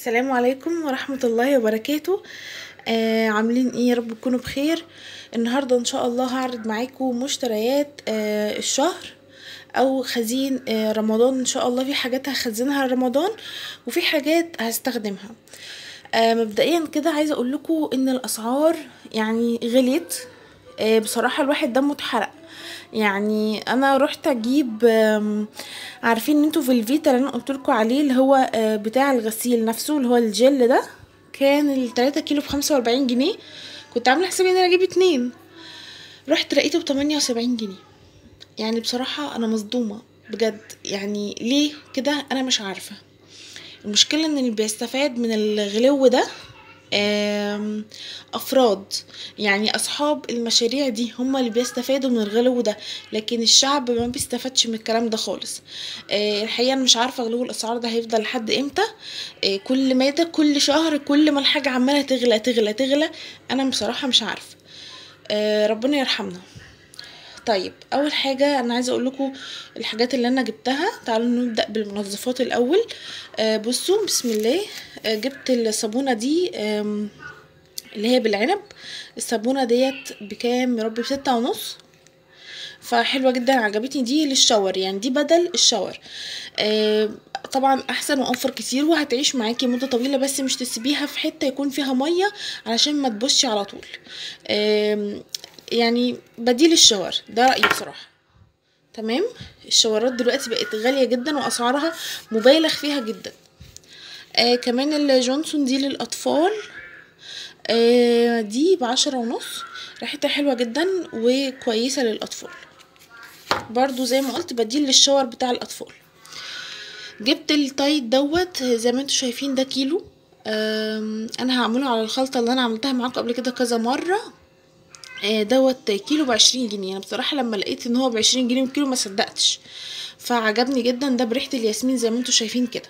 السلام عليكم ورحمة الله وبركاته. عاملين ايه؟ يا رب تكونوا بخير. النهاردة ان شاء الله هعرض معاكم مشتريات الشهر او خزين رمضان. ان شاء الله في حاجات هخزنها رمضان وفي حاجات هستخدمها. مبدئيا كده عايزة اقول لكم ان الاسعار يعني غليت. بصراحة الواحد دمه اتحرق. يعني انا رحت اجيب، عارفين ان انتوا في الفيتا اللي انا قلت لكم عليه اللي هو بتاع الغسيل نفسه اللي هو الجل ده، كان ال3 كيلو ب45 جنيه. كنت عامله حسابي ان انا اجيب 2، رحت لقيته ب78 جنيه. يعني بصراحة انا مصدومة بجد، يعني ليه كده انا مش عارفه. المشكلة ان اللي بيستفاد من الغلو ده افراد، يعني اصحاب المشاريع دي هم اللي بيستفادوا من الغلو ده، لكن الشعب ما بيستفادش من الكلام ده خالص. الحقيقة انا مش عارفه غلو الاسعار ده هيفضل لحد امتى. كل مادة كل شهر كل ما الحاجة عماله تغلى تغلى تغلى، انا بصراحة مش عارفه. ربنا يرحمنا. طيب اول حاجة انا عايزه اقول لكم الحاجات اللي انا جبتها. تعالوا نبدا بالمنظفات الاول. بصوا بسم الله. جبت الصابونه دي اللي هي بالعنب. الصابونه ديت بكام يا ربي؟ ب6.5، فحلوه جدا عجبتني. دي للشاور، يعني دي بدل الشاور. طبعا احسن واوفر كتير وهتعيش معاكي مده طويلة، بس مش تسيبيها في حتة يكون فيها مية علشان ما تبوش على طول. يعني بديل الشاور ده رأيي بصراحة. تمام. الشاورات دلوقتي بقت غالية جدا واسعارها مبالغ فيها جدا. كمان الجونسون دي للاطفال، دي ب10.5، ريحتها حلوة جدا وكويسة للاطفال برضو، زي ما قلت بديل لل shower بتاع الاطفال. جبت التايد دوت زي ما انتوا شايفين، ده كيلو. انا هعمله على الخلطة اللي انا عملتها معاكم قبل كده كذا مرة. دوت كيلو ب20 جنيه. انا بصراحة لما لقيت ان هو ب20 جنيه الكيلو ما صدقتش، فعجبني جدا. ده بريحه الياسمين زي ما انتوا شايفين كده.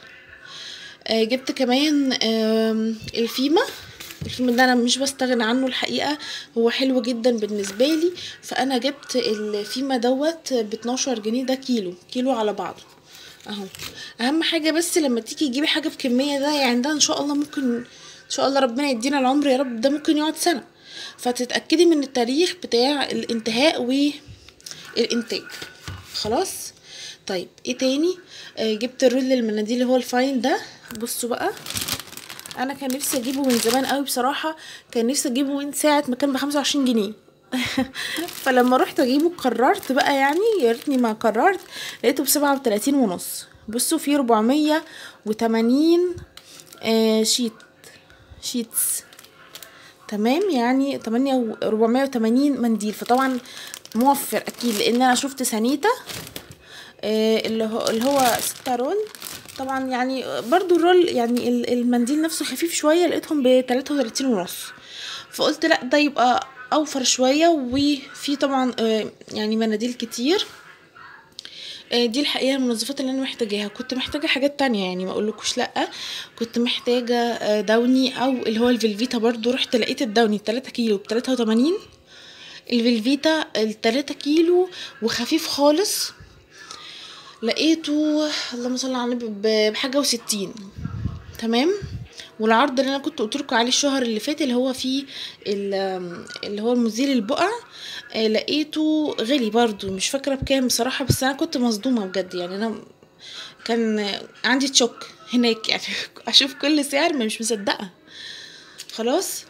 جبت كمان الفيما. الفيما ده انا مش بستغنى عنه الحقيقة، هو حلو جدا بالنسبة لي. فانا جبت الفيما دوت ب12 جنيه، ده كيلو كيلو على بعضه اهو. اهم حاجة بس لما تيجي تجيبي حاجة بكمية ده، يعني ده ان شاء الله ممكن، ان شاء الله ربنا يدينا العمر يا رب، ده ممكن يقعد سنة، فتتأكدي من التاريخ بتاع الانتهاء والانتاج. خلاص. طيب ايه تاني؟ جبت ال roll المناديل اللي هو ال fine ده. بصوا بقى، انا كان نفسي اجيبه من زمان قوي بصراحة، كان نفسي اجيبه من ساعة ما كان ب25 جنيه. فلما رحت اجيبه قررت بقى، يعني يا ريتني ما قررت، لقيته ب37.5. بصوا فيه 480 sheets، تمام، يعني 480 منديل. فطبعا موفر اكيد، لان انا شفت سانيتا اللي هو 6 roll، طبعا يعني برضو ال roll يعني المنديل نفسه خفيف شوية، لقيتهم ب33.5، فقلت لا ده يبقى اوفر شوية. وفي طبعا يعني مناديل كتير. دي الحقيقة المنظفات اللي انا محتاجاها. كنت محتاجه حاجات تانية، يعني ما اقولكوش لا، كنت محتاجه داوني او اللي هو الفلفيتا برضو. رحت لقيت الداوني 3 كيلو ب83، الفلفيتا 3 كيلو وخفيف خالص لقيته اللهم صل على النبي بحاجة و60. تمام. والعرض اللي انا كنت قلت لكم عليه الشهر اللي فات اللي هو فيه اللي هو المزيل البقع، لقيته غالي برضو، مش فاكره بكام بصراحة، بس انا كنت مصدومة بجد. يعني انا كان عندي تشوك هناك، يعني اشوف كل سعر مش مصدقه. خلاص.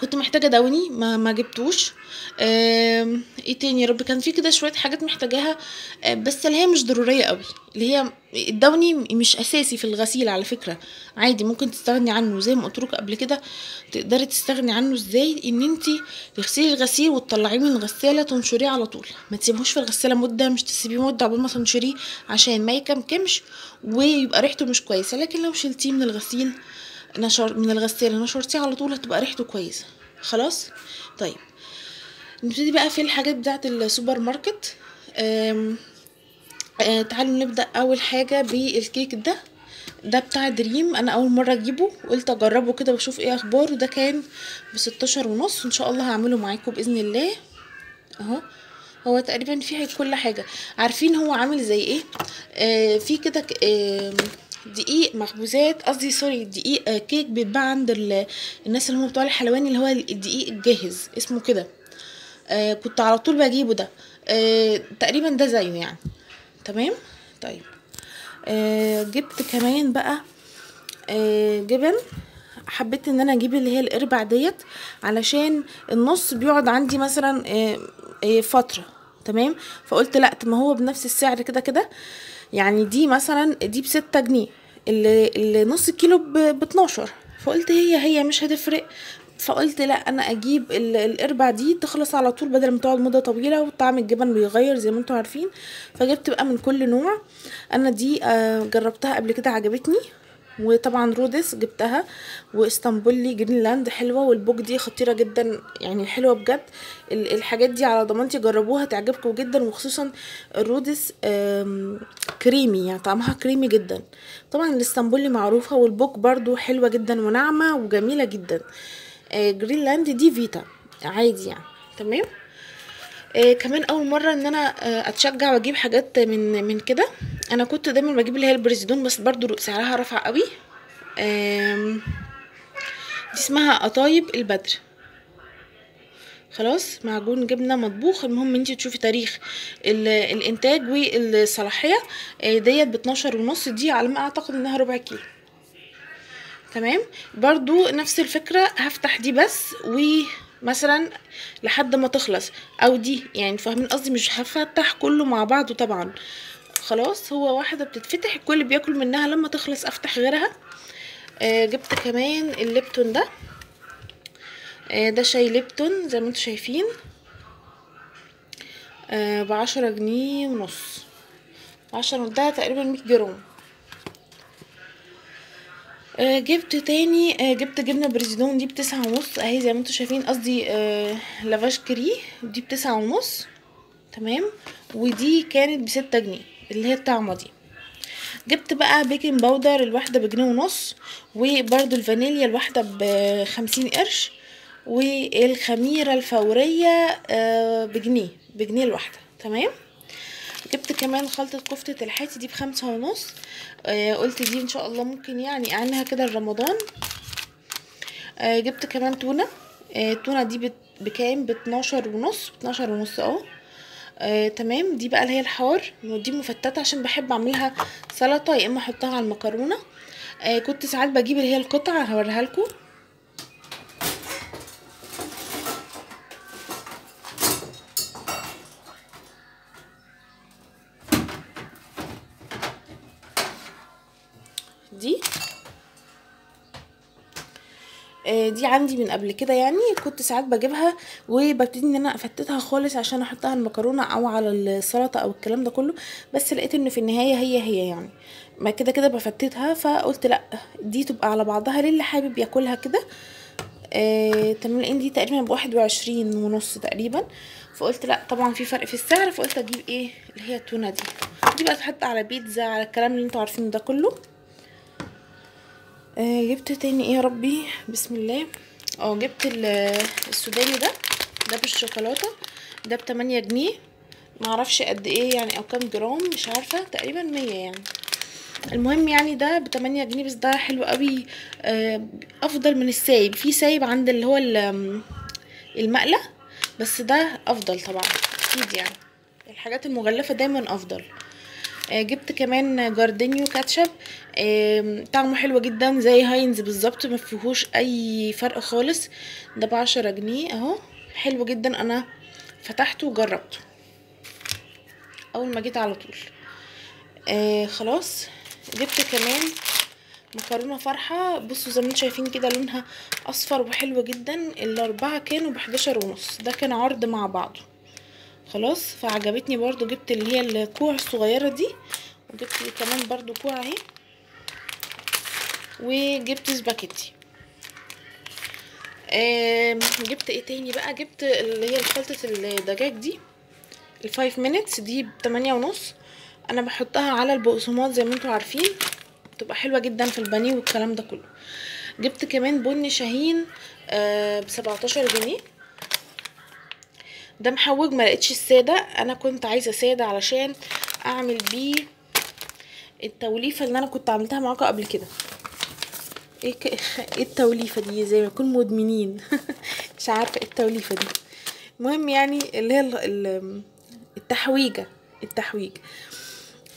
كنت محتاجه داوني ما جبتوش. ايه تاني يا رب؟ كان في كده شوية حاجات محتاجاها، بس اللي هي مش ضرورية قوي، اللي هي الداوني مش اساسي في الغسيل على فكرة، عادي ممكن تستغني عنه. زي ما قلت لكم قبل كده تقدري تستغني عنه ازاي، ان انتي تغسلي الغسيل وتطلعيه من الغسالة تنشريه على طول، ما تسيبهوش في الغسالة مده، مش تسيبيه مده قبل ما تنشريه عشان ما يكمكمش ويبقى ريحته مش كويسة. لكن لو شلتيه من الغسيل من الغسالة نشرتيه على طول هتبقى ريحته كويسة. خلاص. طيب نبتدي بقى في الحاجات بتاعه السوبر ماركت. تعالوا نبدا اول حاجة بالكيك ده. ده بتاع دريم، انا اول مرة اجيبه قلت اجربه كده واشوف ايه اخباره. ده كان ب16.5، ان شاء الله هعمله معاكم باذن الله اهو. هو تقريبا فيه كل حاجة. عارفين هو عامل زي ايه؟ في كده دقيق مخبوزات، قصدي sorry دقيق كيك، بيتباع عند الناس اللي هم بتوع الحلواني، اللي هو الدقيق الجاهز اسمه كده. كنت على طول بجيبه ده، تقريبا ده زيه يعني. تمام. طيب جبت كمان بقى جبن. حبيت ان انا اجيب اللي هي الاربع ديت علشان النص بيقعد عندي مثلا فترة. تمام. فقلت لا، ما هو بنفس السعر كده كده يعني، دي مثلا دي ب6 جنيه، اللي نص كيلو ب12، فقلت هي مش هتفرق. فقلت لا انا اجيب الاربع دي تخلص على طول بدل ما تقعد مده طويلة، وطعم الجبن بيغير زي ما انتم عارفين. فجبت بقى من كل نوع. انا دي جربتها قبل كده عجبتني، وطبعا رودس جبتها، واسطنبولي جرينلاند حلوة، والبوك دي خطيرة جدا يعني، حلوة بجد. الحاجات دي على ضمانتي جربوها تعجبكم جدا، وخصوصا الرودس كريمي يعني، طعمها كريمي جدا. طبعا الاسطنبولي معروفة، والبوك برضو حلوة جدا وناعمه وجميلة جدا. جرينلاند دي فيتا عادي يعني. تمام. كمان اول مرة ان انا اتشجع واجيب حاجات من كده. انا كنت دايما بجيب اللي هي البريزيدون، بس برضو سعرها رفع قوي. دي اسمها قطايب البدر. خلاص، معجون جبنه مطبوخ. المهم انتي تشوفي تاريخ الانتاج والصلاحيه. ديت ب12.5، دي على ما اعتقد انها ربع كيلو. تمام. برضو نفس الفكرة، هفتح دي بس ومثلا لحد ما تخلص، او دي يعني، فاهمين قصدي، مش هفتح كله مع بعضه طبعا. خلاص، هو واحدة بتتفتح الكل بياكل منها، لما تخلص افتح غيرها. جبت كمان الليبتون ده. ده شاي ليبتون زي ما انتم شايفين، ب10.5 جنيه، 10 ده تقريبا 100 جرام. جبت تاني، جبت جبنه بريزيدون دي ب9.5 اهي زي ما انتم شايفين، قصدي لافاش كري دي ب9.5. تمام. ودي كانت ب6 جنيه اللي هي الطعمه دي. جبت بقى baking powder الواحدة ب1.5 جنيه، وبرده الفانيليا الواحدة ب50 قرش، والخميره الفورية بجنيه، بجنيه الواحدة. تمام. جبت كمان خلطة كفتة الحاتي دي ب5.5. قلت دي ان شاء الله ممكن يعني اعملها كده لرمضان. جبت كمان تونة. التونة دي بكام؟ ب12.5، 12.5 اهو. تمام. دي بقى اللي هي الحار، ودي مفتتة عشان بحب اعملها سلطة يا اما احطها على المكرونة. كنت ساعات بجيب اللي هي القطع، هوريها لكم. دي دي عندي من قبل كده يعني، كنت ساعات بجيبها وببتدي ان انا افتتها خالص عشان احطها على المكرونه او على السلطة او الكلام ده كله، بس لقيت ان في النهاية هي يعني ما كده كده بفتتها، فقلت لا دي تبقى على بعضها للي حابب ياكلها كده. تمام. لان دي تقريبا ب21.5 تقريبا، فقلت لا طبعا في فرق في السعر، فقلت اجيب ايه اللي هي التونه دي. دي بقى تحط على بيتزا، على الكلام اللي انتوا عارفينه ده كله. جبت تاني ايه يا ربي، بسم الله. جبت السوداني ده بالشوكولاته، ده ب8 جنيه، معرفش قد ايه يعني او كام جرام، مش عارفه، تقريبا 100 يعني. المهم يعني ده ب8 جنيه، بس ده حلو قوي، افضل من السايب. في سايب عند اللي هو المقله، بس ده افضل طبعا اكيد يعني، الحاجات المغلفه دايما افضل. جبت كمان جاردينيو كاتشب، طعمه حلو جدا زي هاينز بالظبط، ما فيهوش اي فرق خالص. ده ب10 جنيه اهو، حلو جدا، انا فتحته وجربته اول ما جيت على طول. خلاص. جبت كمان مكرونه فرحه، بصوا زي ما انتم شايفين كده لونها اصفر وحلو جدا. الاربعة كانوا ب11.5، ده كان عرض مع بعضه. خلاص، فعجبتني برضو. جبت اللي هي الكوع الصغيرة دي، وجبت كمان برضو كوع اهي، وجبت سباكيتي. جبت ايه تاني بقى؟ جبت اللي هي خلطه الدجاج دي ال five minutes دي ب8.5، انا بحطها على البقسماط زي ما انتم عارفين، بتبقى حلوة جدا في البانيه والكلام ده كله. جبت كمان بن شاهين ب17 جنيه، ده محوج، ما لقيتش السادة، انا كنت عايزه ساده علشان اعمل بيه التوليفه اللي انا كنت عملتها معاكم قبل كده. ايه التوليفه دي؟ زي ما يكون مدمنين مش عارفه ايه التوليفه دي. المهم يعني اللي هي التحويجه.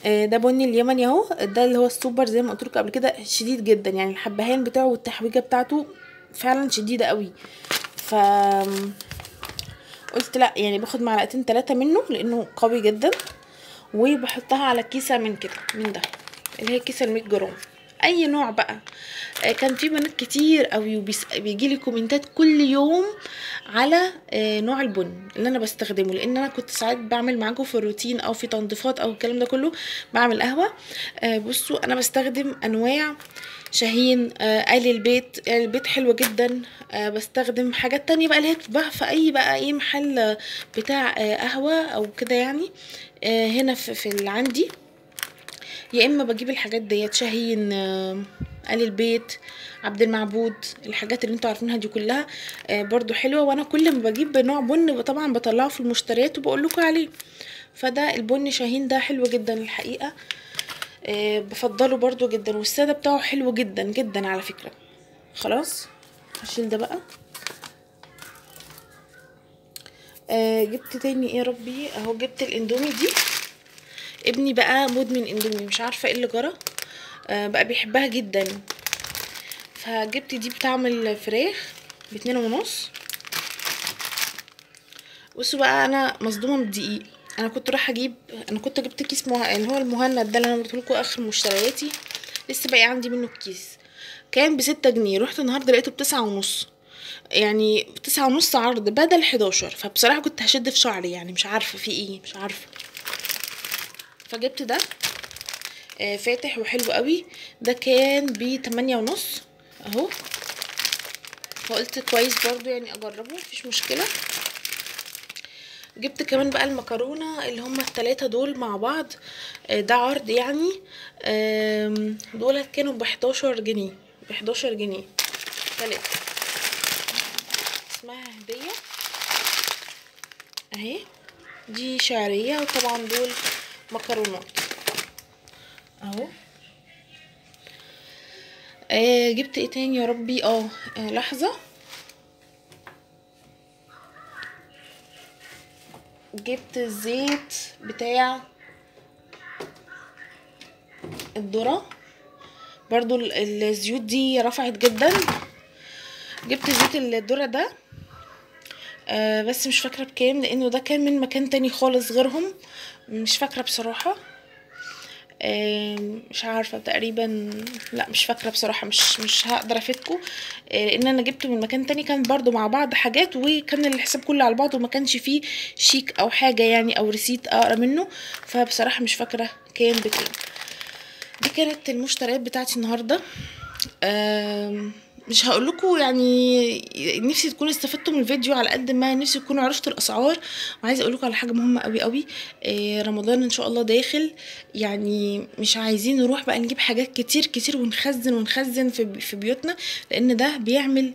ده بني اليمني اهو، ده اللي هو السوبر زي ما قلت لكم قبل كده، شديد جدا يعني الحبهان بتاعه والتحويجه بتاعته فعلا شديدة قوي. ف قلت لا يعني باخد معلقتين 3 منه لانه قوي جدا، وبحطها على كيسه من كده من ده اللي هي كيسه 100 جرام اي نوع بقى. كان في بنات كتير قوي وبيجي لي كومنتات كل يوم على نوع البن اللي انا بستخدمه، لان انا كنت ساعات بعمل معاكم في الروتين او في تنظيفات او الكلام ده كله بعمل قهوة. بصوا انا بستخدم انواع شاهين، آل البيت، آل البيت حلوة جدا. بستخدم حاجات تانية بقى اللي هي بتتباع في اي بقى اي محل بتاع قهوة او كده يعني. هنا في اللي عندي يا اما بجيب الحاجات ديت، شاهين، آل البيت، عبد المعبود، الحاجات اللي انتوا عارفينها دي كلها برضو حلوة. وانا كل ما بجيب نوع بن طبعا بطلعه في المشتريات وبقول لكم عليه. فده البن شاهين ده حلو جدا الحقيقة، بفضله برضو جدا، والسادة بتاعه حلو جدا جدا على فكرة. خلاص هشيل ده بقى. جبت تاني ايه يا ربي؟ اهو جبت الاندومي دي. ابني بقى مدمن اندومي، مش عارفه ايه اللي جرى، بقى بيحبها جدا. فجبت دي بطعم الفراخ ب2.5. بصوا بقى انا مصدومة من الدقيق. انا كنت رايحة اجيب، انا كنت جبت كيس اللي هو المهند ده اللي انا قلت لكم اخر مشترياتي، لسه باقي عندي منه الكيس، كان ب6 جنيه. رحت النهارده لقيته ب9.5، يعني 9.5 عرض بدل 11. فبصراحة كنت هشد في شعري يعني، مش عارفه في ايه، مش عارفه. فجبت ده فاتح وحلو قوي، ده كان ب8.5 اهو. فقلت كويس برضو يعني اجربه مفيش مشكلة. جبت كمان بقى المكرونه اللي هما التلاتة دول مع بعض، ده عرض يعني. دول كانوا ب11 جنيه، ب11 جنيه تلاتة. اسمها هديه اهي، دي شعرية، وطبعا دول مكرونات اهو. جبت ايه تاني يا ربي؟ لحظة. جبت الزيت بتاع الذرة برضو، الزيوت دي رفعت جدا. جبت زيت الذرة ده بس مش فاكرة بكام، لانه ده كان من مكان تاني خالص غيرهم، مش فاكرة بصراحة. مش عارفة تقريبا، لا مش فاكرة بصراحة، مش هقدر افيدكم، لان انا جبته من مكان تاني، كان برضو مع بعض حاجات، وكان الحساب كله على بعض، وما كانش فيه شيك او حاجة يعني او receipt اقرا منه، فبصراحة مش فاكرة كام بكام. دي كانت المشتريات بتاعتي النهاردة. مش هقول لكم يعني نفسي تكونوا استفدتوا من الفيديو على قد ما نفسي تكونوا عرفتوا الاسعار. وعايزه اقول لكم على حاجة مهمة قوي قوي، رمضان ان شاء الله داخل، يعني مش عايزين نروح بقى نجيب حاجات كتير كتير ونخزن ونخزن في بيوتنا، لان ده بيعمل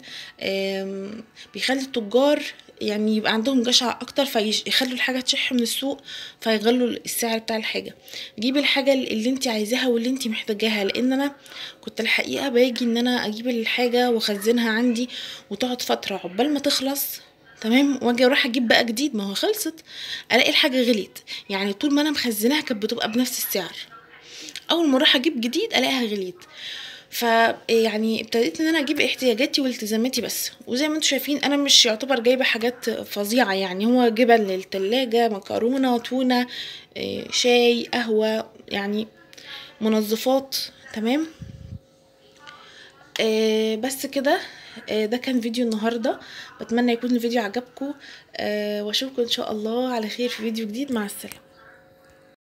بيخلي التجار يعني يبقى عندهم جشع اكتر، فيخلوا الحاجة تشح من السوق، فيغلوا السعر بتاع الحاجة. جيبي الحاجة اللي انت عايزاها واللي انت محتاجاها، لان انا كنت الحقيقة باجي ان انا اجيب الحاجة واخزنها عندي وتقعد فترة عقبال ما تخلص، تمام، واجي اروح اجيب بقى جديد، ما هو خلصت، الاقي الحاجة غليت. يعني طول ما انا مخزناها كانت بتبقى بنفس السعر، اول ما اروح اجيب جديد الاقيها غليت. فيعني ابتديت ان انا اجيب احتياجاتي والتزاماتي بس. وزي ما انتم شايفين انا مش يعتبر جايبه حاجات فظيعة، يعني هو جبن للتلاجة، مكرونه، تونه، شاي، قهوة، يعني منظفات، تمام. بس كده. ده كان فيديو النهارده، بتمنى يكون الفيديو عجبكم، واشوفكم ان شاء الله على خير في فيديو جديد. مع السلامة.